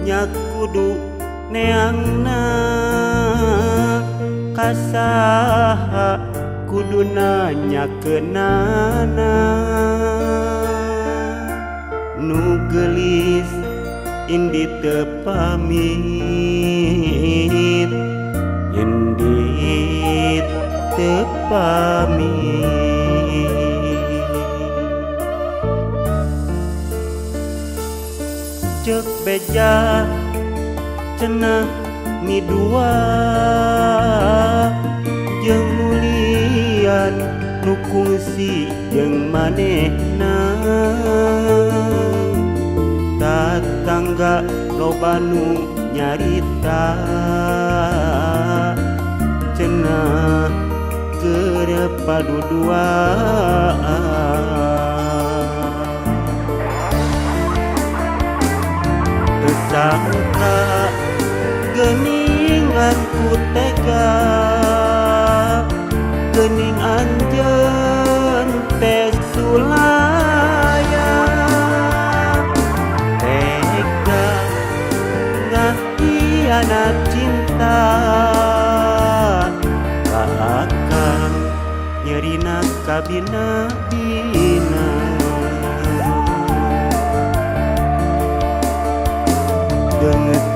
Nya kudu neangna kasaha kudu nanya kenana nu geulis indi teu pamit indi teu pamit. Ceuk beja cenah midua jeung nulian nu kungsi jeung manehna tatangga loba nu nyarita cenah keur paduduaan. Sangka geuningan ku tega geuning anjeun teh sulaya tega ngahianat cinta ka akang nyerina kabina-bina.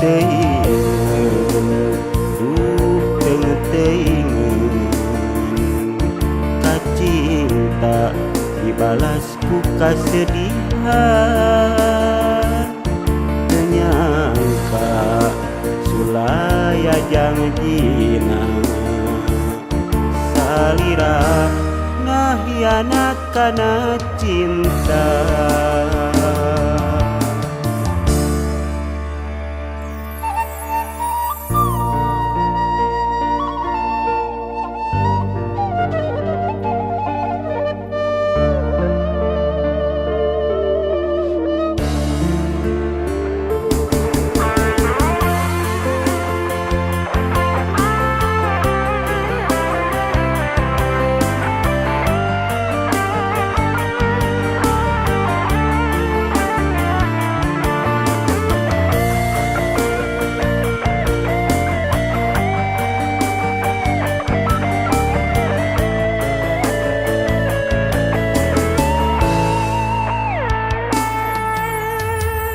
Teuing duh teuing ka cinta dibalas ku kasedihan teu nyangka sulaya jangjina salira ngahianat kana cinta.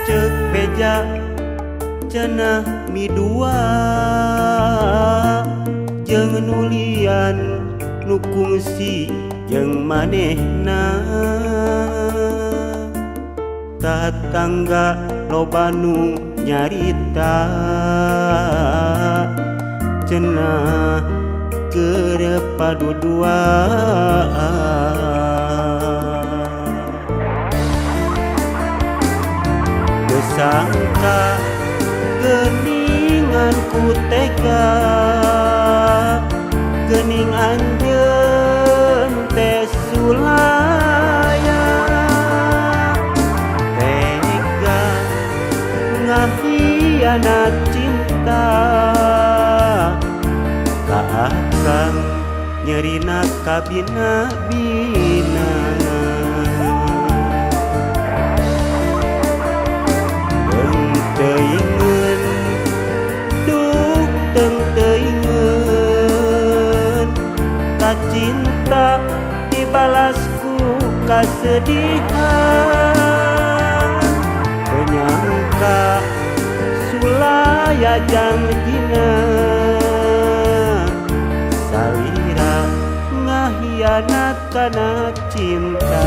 Ceuk beja cenah midua jeung nulian nu kungsi jeung manehna tatangga loba nu nyarita cenah keur paduduaan. Sangka geuningan ku tega geuning anjeun teh sulaya tega ngahianat cinta ka akang nyerina kabina-bina. Teuingeun duh teuingeun ka cinta dibalas ku kasedihan teu nyangka sulaya jangjina salira ngahianat kana cinta.